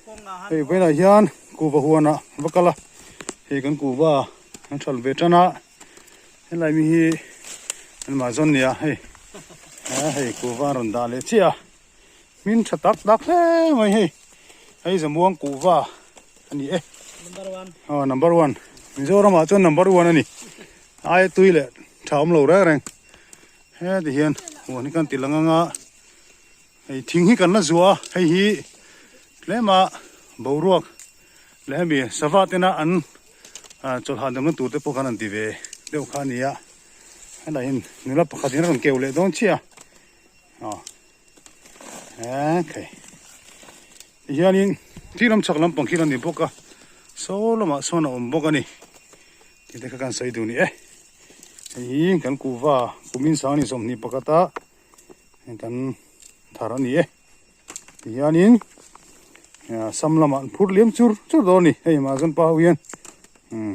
Hei vawiinah hian kuhva huanah va kal a, hei kan kuhva an hralh ve tan a, helai mi hi an mahzawn nia hei hei kuhva an rawn dah leh chiah a, hmin tha tak tak hle mai hei, hei zamuang kuhva a ni e, aw number one Mizoramah chuan number one a ni, aia tui leh tha awm lo reng reng heti hian huan hi kan ti lang ang a. Hei thing hi kan la zuah a, hei hi tlema boruak leh hemi sava tena an chawlh hahdamna tur te pawh khan an ti ve deuh kha a ni a, helai hian nula pakhat in a rawn keu leh dawn chiah a, aw hekhei tihianin thil lam chhak lampang khi a ni bawk a, saw lamah sawn a awm bawk a ni tih te kha kan sawi duh ni e, hei hi kan kuhva kumin sang ni 21 a. Heng kan thar a ni e tihianin sam lamah an phur liam chur chur dawn a ni hei Amazon pa ho hian umm.